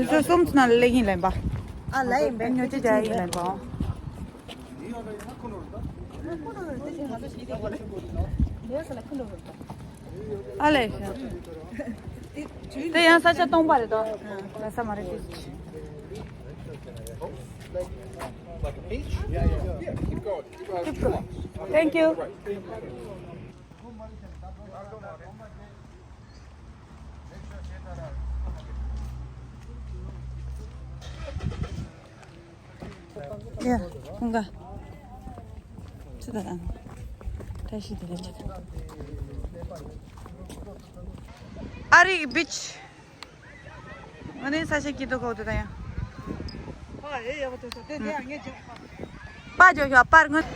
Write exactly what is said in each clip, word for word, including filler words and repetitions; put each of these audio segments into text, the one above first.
དུས་ཚོད་གསུམ་ཙམ་ནང་ལ་སླེབས་ཡིན་ལབ་པ། ཨ་ལ་ཡིན་པས། ཉོ་ཆ་རྒྱག་ཡིན་ལབ་པ། ཨ་ལས། དེ་ཡང་ས་ཆ་སྟོང་པ་རེད་དོ། ལ་ས་མ་རེད་དེ། Thank you. ཡ། ཁོང་ག་ཚོད་ད་དང་། བཀྲ་ཤིས་བདེ་ལེགས་བྱེད་དང་། ཨ་རིག་བིཆ། ང་ནི་ས་ཆ་སྐྱིད་སྡུག་གོ་དུ་ད་ཡང་། ཨ་ཨེ་ཡག་པོ་ཐོས་སོང་། དེ་དེ་ཡང་ངས་བརྗོད་པ། པར་འཇོག་ཤོག་པར་སྔོན།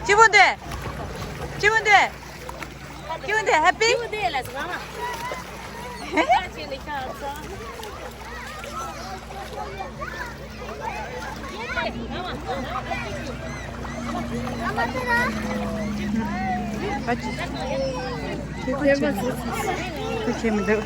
ཅི་བོ་འདི། ཅི་བོ་འདི། ཅི་བོ་འདི། ཧེ་པི། ཅི་བོ་འདི་ལ་ཟ་མ། ཧེ། ཨ་ཅེ་ནི་ཁ་ཚ། ཨ་ཅེ། ཁྱེད་ཁོ་ཆེ་མི་འདུག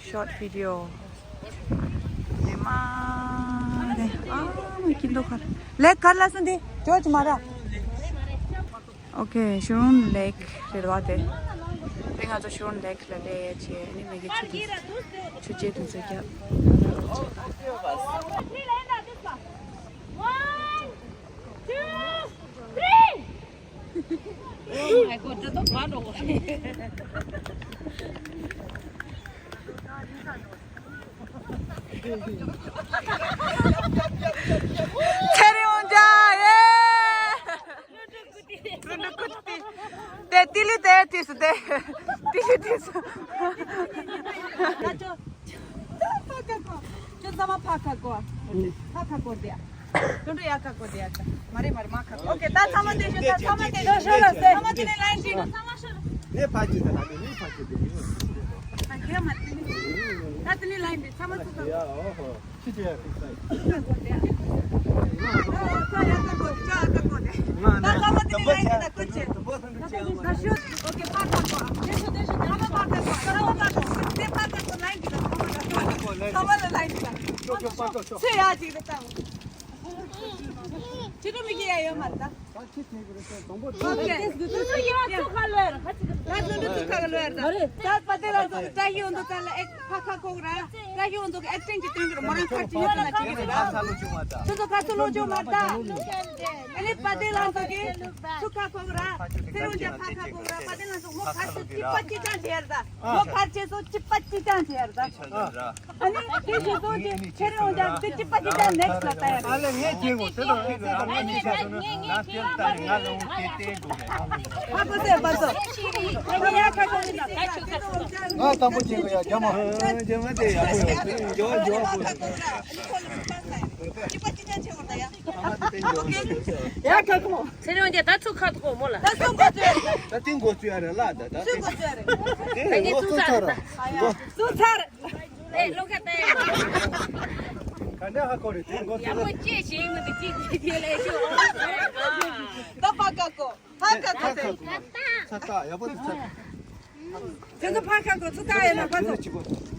Short video. ཨ་མ་ཀིན་དོ་ཁར། ལེགས་ཁར་ལ་སོང་དེ། ཇོ་ཅི་མ་ར། Okay, Shirun Lake རེད་བ་དེ། དེ་ང་ཚོ་Shirun Lake ལ་སླེབས་ཡ་བྱས། ཨ་ནི་མི་གི་ཆུ་དེ་ཆུ་རྐྱལ་དེ་ཚོ་རྒྱབ། One, two, three. Oh my God, that's so fun. ཚེ་རིང་འོང་ཇ། ཡེ། རུ་འདུག་ཀུ་ཏི། དེ་ཏི་ལི་དེ་ཏི་སུ་དེ། ཏི་ལི་ཏི་སུ། ཁྱོད་ཚང་མ་ཕ་ཁ་གོ། ཕ་ཁ་གོ་དེ། ཁྱོད་འགྲོ་ཡ་ཁ་གོ་དེ་ཡ་ཁ། མ་རེད་མ་རེད་མ་ཁ་གོ། ཨོ་ཁེ། ད་ཚང་མ་དེ་ཞོ། ད་ཚང་མ་དེ་ཞོ། ཤོ་ལ་སེ། ཚང་མ་དེ་ནས་ལན་ཅིག་ནས་ཕ་ཅི་ད་ལ་དེ་ནས་ཕ་ཅི་དེ་ཡིན། ཨ་ཁེ་མ་དེ་ནས། ད་དེ་ནས་ལན་དེ་ཚང་མ་ཚུགས་དང་། ཡ་ཨོ་ཧོ། ཁྱི་ཁྱི་ཡ་ཁུག་ས་ཡིན། ང་ནི་དམ་པ་ཆེ། དམ་པོ་སུ་འདྲ་ཆེ་བ་མ་རེད། ཨོ་ཁེ། ཕར་ཕར་གོ། དེ་ཚོ་དེ་ཚོ་ཚང་མ་ཕར་ཕར་གོ། ཚང་མ་ཕར་གོ། དེ་ཕར་ཕར་གོ། ལན་གྱི་ལ་ཚང་མ་ལ་ལན་གྱི་ལ། ཚང་མ་ལ་ལན་གྱི་ལ། ཚེ་ཡ་ཅིག་རེད་ད། ཁྱེད་ཚོ་མི་སྐྱེ་ཡ་ཡོད་མ་རེད་ད། ད་ཁྱི་ཁྱི་གི་རེད་ཟེར། དང་པོ་ད་ཁྱི་ཁྱི་ཁྱི་ཁྱི་ཚོ་ཡོད་ཚུགས་ཁ་ལོས་ར། ཁ་ཅིག་ད་ཚོ་འདི་ཚུགས་ཁ་གི་ལོས་ར། ད་ད་པ་དེ་ལ་ཚོ་བཀྲ་ཤིས་འོང་དུ་ཚ་ལ་ཨེག་ཕ་ཁ་ཁོག་ར། བཀྲ་ཤིས་འོང་དུ་ཨེག་ཊིང་ཅིག་སྟོན་གི་ར། མོ་རང་ཁ་ཅིག་ཡོད་ན་ཅིག་གི་ར། ཁ་ཚ་ལོ་ཆུང་མ་ད། ཚོ་ཚོ་ཁ་ཚོ་ལོ་ཆུང་མ་ད། ཨ་ནི་པ་དེ་ལ་ཚོ་གི་ཚུགས་ཁ་ཁོག་ར། ཚེ་རིང་ཅན་ཕ་ཁ་ཁོག་ར། པ་དེ་ལ་ཚོ་མོ་ཁ་ཚོ་ཅི་པ་ཅི་ཅང་བྱེད་ར་ད། མོ་ཁ་ཅེ་ཚོ་ཅི་པ་ཅི་ཅང་བྱེད་ར་ད། ཨ་ནི་དེ་ཞིག་ཏུ་དེ་ཁྱེད་རང་ཀྱང་དེ་གཅིག་པ་གཅིག་ཀྱང་ནེག་སི་ལ་ལྟ་ཡ་རེད། ཨ་ལེ་ངས་ཁྱེད་ངོ་དེ་དང་ཨེ་དེ་དང་ངས་ཁྱེད་ང་ལ་འོང་དེ་དེ་འགྲོ་རེད། ཨ་ཁོ་སེ་བར་དུ་ང་དང་པོ་ཁྱེད་ཀྱི་ཡ་རྒྱ་མ་རྒྱ་མ་དེ་ཡ་ཁོ་ཡ་ཁོ་ཡ་རྒྱ་མ་རྒྱ་མ་ཁོ་ཡ། ཡ་ཁ་ཁོ། ཚེ་རིང་འདི་ད་ཚུགས་ཁ་ཐོག་མོ་ལ། ད་ཚུགས་ཁ་ཐོག་ད་ཏིང་གོ་ཚུགས་ཡ་རེད་ལ་ད་ད། ཚུགས་ཁ་ཚུགས་ཡ་རེད། ད་ངས་ཚུགས་ཚར་རེད་ད། ཚུགས་ཚར། ཨེ་ལོ་ཁ་ཏེ། ག་འདྲ་ཧ་གོ་རེད་ཏིང་གོ་ཚུགས། ཡ་མོ་ཅེ་ཞིག་མི་འདུག་ཅིག་ཅིག་དེ་ལས་ཤོག་ད་ཕ་ཁ་གོ། ཕ་ཁ་གོ་ཚེ། ཚ་ཚ་ཡག་པོ་འདུག་ཚ། ཁྱེད་ཚོ་ཕར་ཁ་སྒོ་ཚུགས་ད་ཡོད་ན་ཕར་ཚུགས།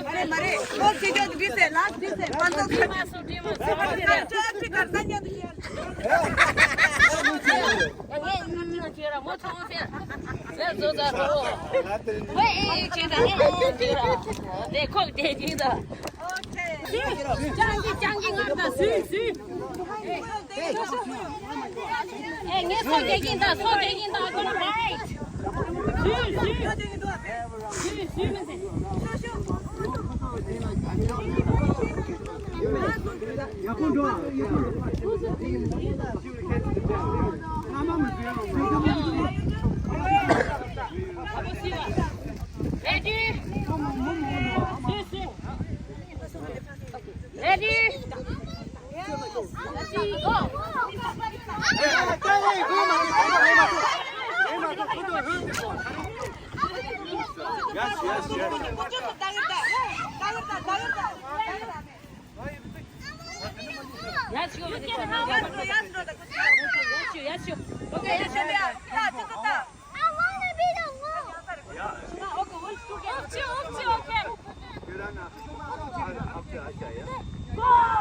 मारे, मारे, वो चीज़ दिस है, last this है, पाँच सौ। देखो, देखिए तो। ཅང་གི་ཅང་གི་ངར་ད་སུས་སུས། ཨེ་ངས་སོ་རྒྱག་གིན་ད་སོ་རྒྱག་གིན་ད་ཀོ་ན་རའིཊ། སུས་སུས། སུས་སུས་མི་ཟེར། རེ་ཌི། སུས་སུས། Ready? Go! Yes, yes, yes. Yes, you. Yes, you. Yes, you. Okay, yes, you. I wanna be the one. Okay, okay, okay. Go!